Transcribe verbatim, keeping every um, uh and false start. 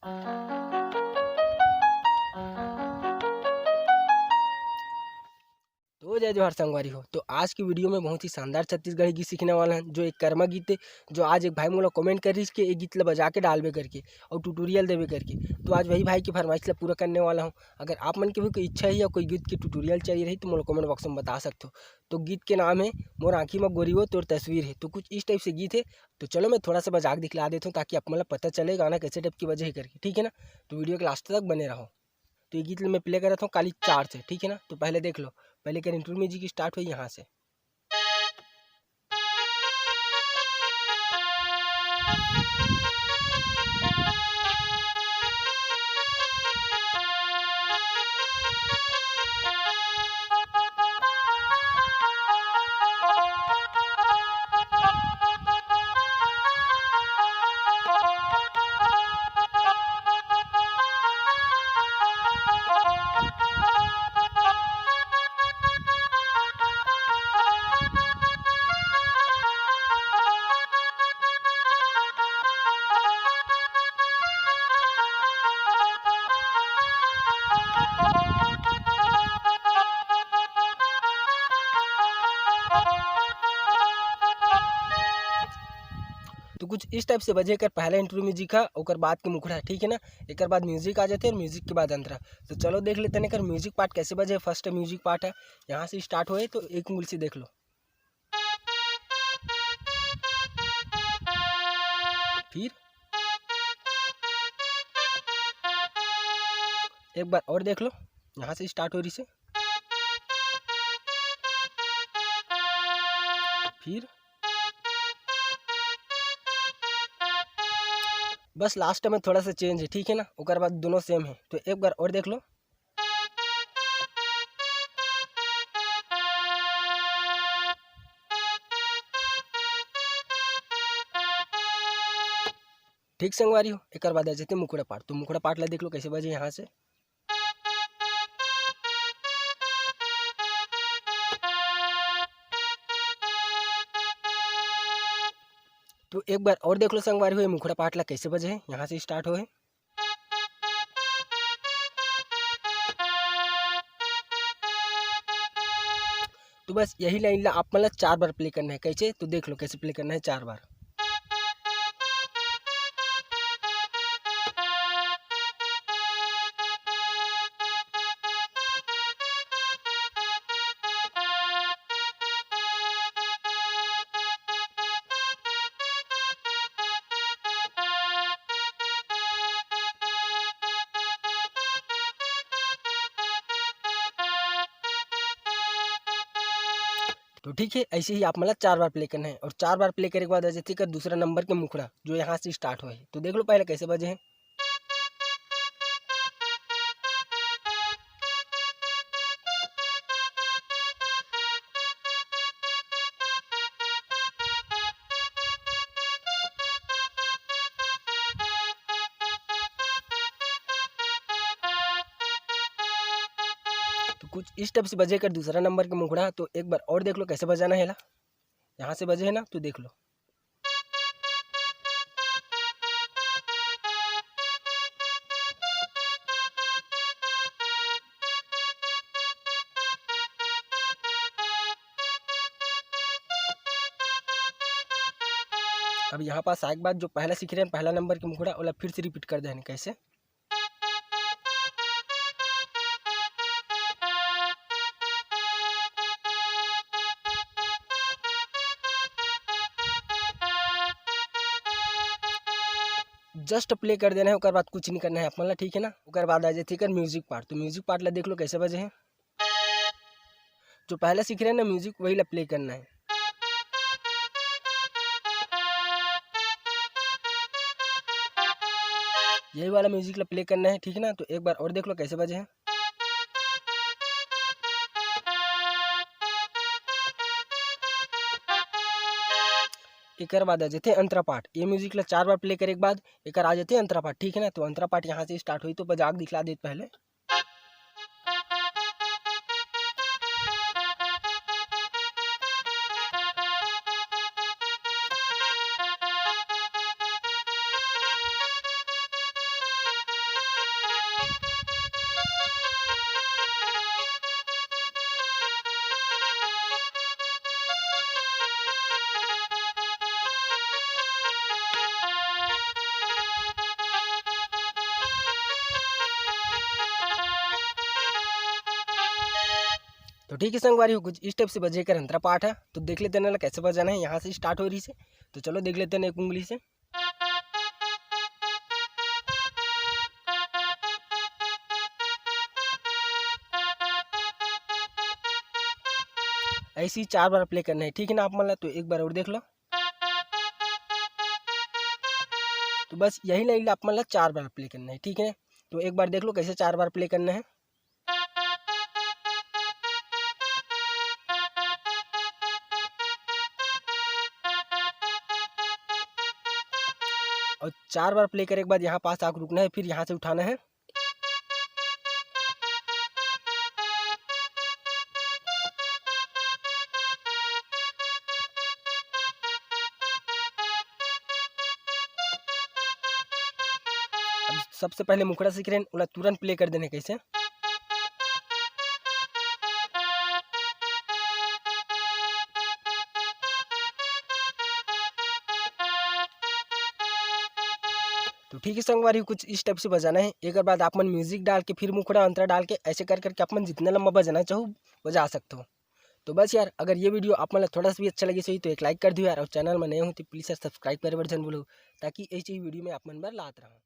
तो जय जोहार संगवारी हो। तो आज की वीडियो में बहुत ही शानदार छत्तीसगढ़ी गीत सीखने वाला है, जो एक कर्मा गीत है, जो आज एक भाई मोला कमेंट कर रही कि ये गीत ला बजा के डालबे करके और ट्यूटोरियल देबे करके। तो आज वही भाई की फरमाइश ला पूरा करने वाला हूँ। अगर आप मन के भी कोई इच्छा है या कोई गीत की ट्यूटोरियल चाहिए रही, तो मोला कमेंट बॉक्स में बता सकते हो। तो गीत के नाम है मोर आँखी में गोरी वो तोर तस्वीर है। तो कुछ इस टाइप से गीत है। तो चलो, मैं थोड़ा सा बजा के दिखला देता हूँ, ताकि आप मन ला पता चले गाना कैसे टाइप की बजे है करके, ठीक है ना। तो वीडियो के लास्ट तक बने रहो। तो ये गीत मैं प्ले करत हूँ काली चार से, ठीक है ना। तो पहले देख लो, पहले कर इंट्रो म्यूजिक स्टार्ट हुई यहाँ से। तो कुछ इस टाइप से बजे कर पहला इंट्रो म्यूजिक है, ओकर बाद के मुखड़ा, ठीक है ना। एकर बाद म्यूजिक आ जाते हैं और म्यूजिक के बाद अंतरा। तो चलो देख लेते हैं एकर म्यूजिक पार्ट कैसे बजे। फर्स्ट म्यूजिक पार्ट है, यहाँ से स्टार्ट होए, तो एक उंगली से देख लो। फिर एक बार और देख लो, यहाँ से स्टार्ट हो रही से। फिर बस लास्ट में थोड़ा सा चेंज है, ठीक है ना, ओकर बाद दोनों सेम है। तो एक बार और देख लो। ठीक संगवारी हो, एकर बाद आ जाते मुखड़ा पार्ट। तो मुखड़ा पार्ट ला देख लो कैसे बजे यहाँ से। तो एक बार और देख लो संगवारी हो, ये मुखड़ा पार्ट ला कैसे बजे है, यहाँ से स्टार्ट होए। तो बस यही लाइन ला आप मन ला चार बार प्ले करना है। कैसे? तो देख लो कैसे प्ले करना है चार बार। तो ठीक है, ऐसे ही आप मन ला चार बार प्ले करना है और चार बार प्ले करे के बाद आ जाथे एकर दूसरा नंबर के मुखड़ा, जो यहाँ से स्टार्ट होए। तो देख लो पहले कैसे बजे है। तो कुछ इस टाइप से बजे कर दूसरा नंबर के मुखड़ा। तो एक बार और देख लो कैसे बजाना है ला। यहाँ से बजे है ना, तो देख लो। अब यहाँ पास आए के बाद जो पहला सीखे रहे हैं, पहला नंबर के मुखड़ा, ओला फिर से रिपीट कर दे हन। कैसे? जस्ट प्ले कर देना है, ओकर बाद कुछ नहीं करना है आप मन ला, ठीक है ना। ओकर बाद आ जाथे एकर म्यूजिक पार्ट। तो म्यूजिक पार्ट ला देख लो कैसे बजे है। जो पहले सीख रहे हैं ना म्यूजिक, वही ला प्ले करना है। यही वाला म्यूजिक ला प्ले करना है, ठीक है ना। तो एक बार और देख लो कैसे बजे है। एकर बाद आ जाथे अंतरा पार्ट। ये म्यूजिक ला चार बार प्ले करे के बाद एकर आ जाथे अंतरा पार्ट, ठीक है ना। तो अंतरा पार्ट यहाँ से स्टार्ट हुई, तो बजा के दिखला देत पहले। तो ठीक है संगवारी हो, कुछ इस टाइप से बजे कर अंतरा पाठ है। तो देख लेते हैं ना कैसे बजाना है, यहाँ से स्टार्ट हो रही से। तो चलो देख लेते हैं एक उंगली से। ऐसे ही चार बार प्ले करना है, ठीक है ना आप मन ला। तो एक बार और देख लो। तो बस यही लाइन ला आप मन ला चार बार प्ले करना है, ठीक है। तो एक बार देख लो कैसे चार बार प्ले करना है। और चार बार प्ले करे के बाद यहाँ पास आके रुकना है, फिर यहाँ से उठाना है। अब सबसे पहले मुखड़ा सीख रहे हैं, ओला तुरंत प्ले कर देना है कैसे। तो ठीक है संगवारी, कुछ इस टाइप से बजाना है। एक बार आप मन म्यूजिक डाल के, फिर मुखड़ा अंतरा डाल के, ऐसे कर करके आप मन जितना लंबा बजाना चाहो बजा सकते हो। तो बस यार, अगर ये वीडियो आप मन ला थोड़ा सा भी अच्छा लगे सही तो एक लाइक कर दियो यार, और चैनल में नए हो तो प्लीज यार सब्सक्राइब करे बर झन भूलो, ताकि ऐसी वीडियो में आप मन बर लात रहूँ।